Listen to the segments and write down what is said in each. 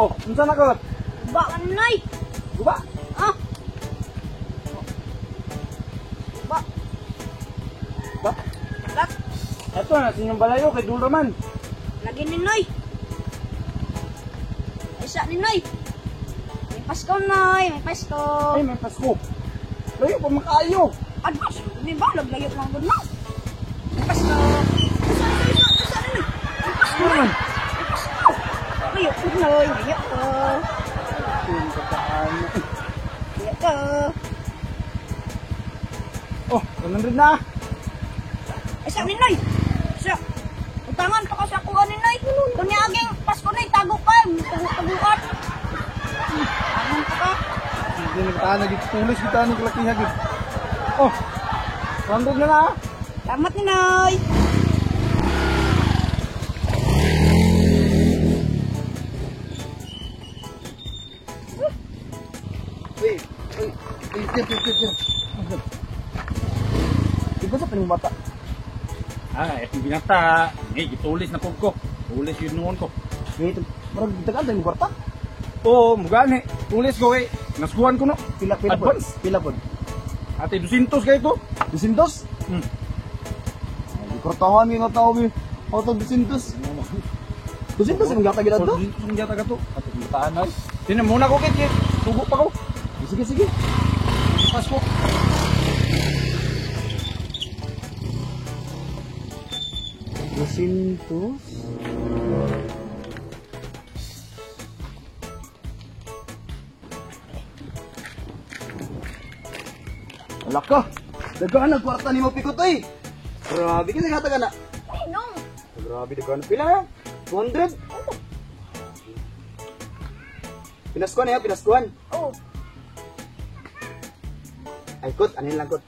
Oh, unsa na ka? Ba man Noy. Guba. Ah. Ba. Ba? Lat. Eto na sa inyong balayo kay Dulra man. Lagi ni Noy. Isa ni Noy. May Pasko, Noy. May Pasko. Ay, may Pasko. Layo pa makaayo. Advance. May balag layo lang gud mo. May Pasko. Isa, isa, isa, isa ni Noy. May Pasko. Ano man? May Pasko. Layo ko, Noy. Layo ko. Yung kataan. Layo ko. Oh, 100 na. Isa ni Noy. Isa. Utangan pa ka sa kuha ni Noy. Kunya aging Pasko Noy, tago pa. Tago-taguan. Tangan pa ka. Hindi na kataan nagitulis kita ni kalakiha gid. Oh. 100 na na. Salamat ni Noy. Uy, uy, uy, sir, sir, sir, sir. Di ba sa panimong bata? Ah, akong binata. Eh, gitulis na po ko. Tulis yun noon ko. Wait, murag tagaan tayong kwarta? Oo, mugani. Tulis ko eh. Naskuhan ko no. Pila, pila po. Advance. Pila po. Ate, 200 kayo to. 200? Hmm. Ay, kwartahan yung nga tao, bi. Auto 200. 200 yung gata gila to? 200 ang gata ka to. Ato, bataan ay. Tinan muna ko kit. Tugo pa ko. Sige, sige. Pasko. 200? Wala ka! Dagaan ang kwarta ni mo pikot ay! Grabe kasi nga taga na. Ay, no. Grabe, dagaan. Pila? 200? Pinaskuhan na yan, pinaskuhan. Oh. Ay, kot, ano lang, kot.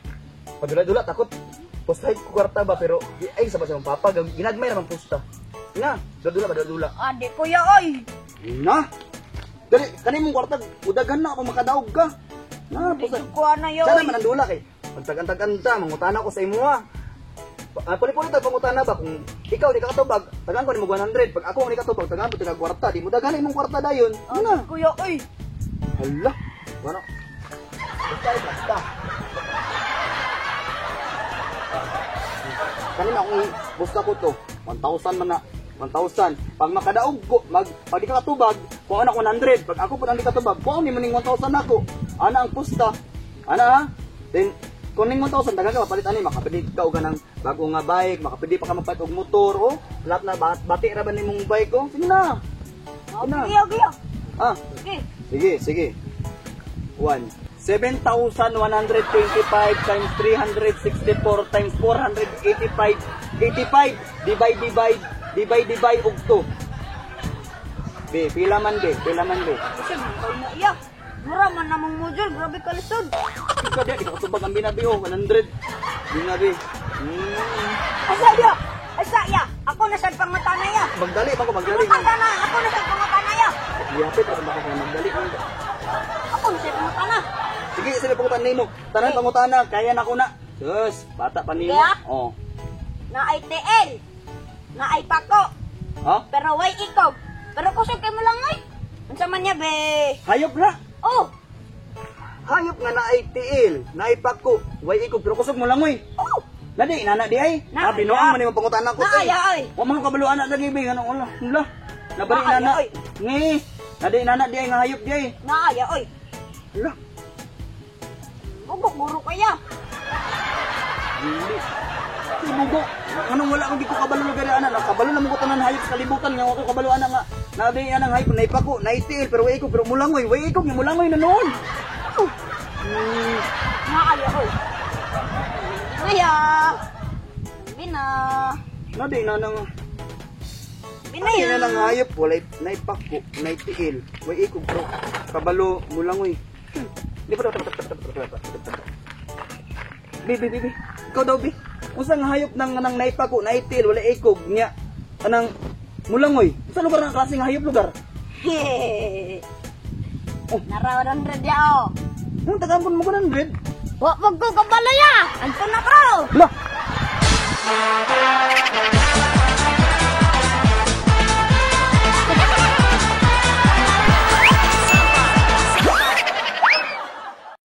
Padula-dula, takot. Postahin ko kwarta ba, pero ay, sa ba sa papa, ginagmay naman posta. Na, dula-dula ba, dula-dula. Ade, kuya, oy. Na! Dali, kanin mong kwarta, udagan na ako makadaog ka. Na, Di posta. ko na yo. Sana man ang dula kay. Pagtagantag-anta, mangutana ko sa imo ha. Puli-puli tayo pangutana ba kung ikaw di ka katubag, tagaan ko nimo 100. Pag ako ang di katubag, tagaan ko taga kwarta. Di mo dagan imong kwarta dayon. Ano na? Kuya, oy. Hala. Ano? Basta, eh, basta. Kanina akong busta ko to, 1,000 man na. 1,000. Pag makadaog ko, pag di ka katubag, kuha na 100. Pag ako po nang di katubag, kuha ni maning 1,000 nako. Ana ang pusta. Ana ha? Then, kung ning 1,000, daghang ka mapalit ani, makapili ka og kanang bago nga bike, makapili pa ka mapalit og motor, oh. Lahat na, bati ra ba nimong bike, oh? Sige na. Sige na. Sige, sige. Ah, Sige. sige, sige. 1. 7,125 times 364 times 485, 85, divide, divide, divide, divide, og 2. Be, pila man be, pila man be. Kasi man na iya. Mura man namang module, grabe ka lisod. Ikaw di, di ka katubag ang binabi, oh, 100. Binabi. Asa ya? Asa ya? Ako na sad pangatana ya. Magdali pa ko, magdali. Pangatana, ako na sad pangatana ya. Lihapit, ako baka kaya magdali. Ako na sad pangatana. Sige, sige, pangutana nimo. Tanan pangutana, kaya na ko na. Sus, bata pa nimo. Kaya? Oh. Na ay TL. Na ay pako. Ha? Pero way ikaw. Pero kusog kay mo lang ay. Unsa man niya be? Hayop na. Oh, Hayop nga na ay tiil, na ay pako, way ikog, pero kusog mo lang oy. oh. Ladi, nana di ay. Na, Ah, binuang man imong pangutana ko. Na, ay. ay, ay. Wa man ko kabalo ana lagi bi, ano wala. Wala. Nabali Na, ay, nana. ay. Ngi. Nadi nana di ay nga hayop di ay. Na ay oy. Wala. Bugok guro kaya. Dili. Ay, bugo. Anong wala kang di ko kabalo lugar ana, kabalo na mo ko tanan hayop sa kalibutan nga wa ko kabalo ana nga. Nabi anang hayop na ipako, na tiil pero way ikog pero mulangoy, way ikog nga mulangoy na noon. Oh. Na ay oy. Naya. Bina. Nadi nana nga. Bina Ay, ya. na lang hayop, walay naipako, naitiil, way ikog pero kabalo mulangoy. Di pa Bi, bi, bi, bi. Ikaw daw, bi. Unsa nga hayop nang nang naipako, naitiil, walay ikog nya anang mulangoy. Unsa lugar nga klase nga hayop lugar? Oh. Nara 100 ya oh. Nung tagaan mo 100. Wa wag ko kabalo ya. Anto na ko. Lah,